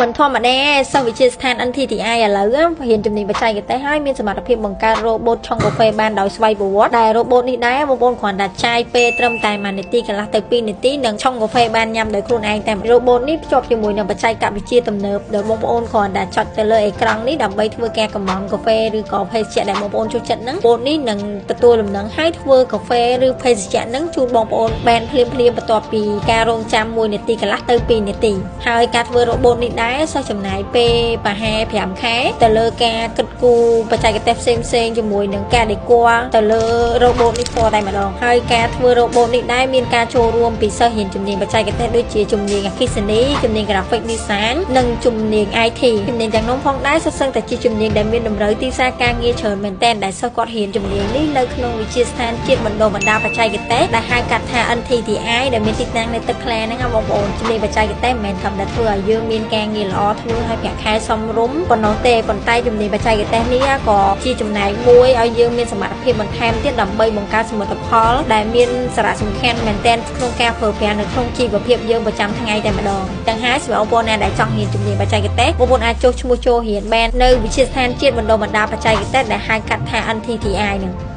មិនធម្មតាសិស្សវិទ្យាស្ថាន NTTI ឥឡូវរៀនជំនាញបច្ចេកទេសហើយមានសមត្ថភាពបង្កើតរ៉ូបូតឆុងកាហ្វេបានដោយស្វ័យប្រវត្តិដែលរ៉ូបូតនេះដែរបងប្អូនគ្រាន់តែចាយពេលត្រឹមតែ1នាទីកន្លះទៅ2នាទីនឹងឆុងកាហ្វេបានញ៉ាំដោយខ្លួនឯងតែរ៉ូបូតនេះភ្ជាប់ជាមួយនឹងបច្ចេកវិទ្យាទំនើបដោយបងប្អូនគ្រាន់តែចុចទៅលើអេក្រង់នេះដើម្បីធ្វើការកម្ម៉ង់កាហ្វេឬក៏ភេសជ្ជៈដែលបងប្អូនចូលចិត្តហ្នឹងរ៉ូបូតនេះនឹងទទួលលំនឹងហើយធ្វើកាហ្វេឬភេសជ្ជៈហ្នឹងជូនបងប្អូនបានភ្លាមៗបន្ទាប់ពីការរងចាំ1នាទីកន្លះទៅ2នាទីហើយការធ្វើរ៉ូបូតនេះដែរសិស្សចំណាយពេលប្រហែល5ខែទៅលើការគិតគូរបច្ចេកទេសផ្សេងផ្សេងៗជាមួយនឹងការដេគ័រទៅលើរ៉ូបូតនេះផ្ទាល់តែម្ដងហើយការធ្វើរ៉ូបូតនេះដែរមានការចូលរួមពីសិស្សរៀនជំនាញបច្ចេកទេសដូចជាជំនាញអគ្គិសនីជំនាញ graphic design និងជំនាញ IT ជំនាញទាំងនោះផងដែរសុទ្ធសឹងតែជាជំនាញដែលមានតម្រូវទីផ្សារការងារច្រើនមែនទែនដែលសិស្សគាត់រៀនជំនាញនេះនៅក្នុងវិទ្យាស្ថានជាតិបណ្ដុះបណ្ដាលបច្ចេកទេសដែលហៅកាត់ថា NTTI ដែលមានទីតាំងនៅទឹកខ្លាហ្នឹងណាបងប្អូនជំនាញបច្ចេកទេសមិនមែនត្រឹមតែធ្វើឲ្យយើងមានការងារល្អធ្វើឲ្យប្រាក់ខែសមរម្យប៉ុណ្ណោះទេប៉ុន្តែជំនាញបច្ចេកទេសនេះក៏ជាចំណែកមួយឲ្យយើងមានសមត្ថភាពបន្ថែមទៀតដើម្បីបង្កើតសមិទ្ធផលដែលមានសារៈសំខាន់មែនទែនក្នុងការប្រើប្រាស់នៅក្នុងជីវភាពយើងប្រចាំថ្ងៃតែម្ដងទាំងហើយសម្រាប់បងប្អូនណាដែលចង់រៀនជំនាញបច្ចេកទេសបងប្អូនអាចចុះឈ្មោះចូលរៀនបាននៅវិទ្យាស្ថានជាតិបណ្ដុះបណ្ដាលបច្ចេកទេសដែលហៅកាត់ថា NTTI ហ្នឹង។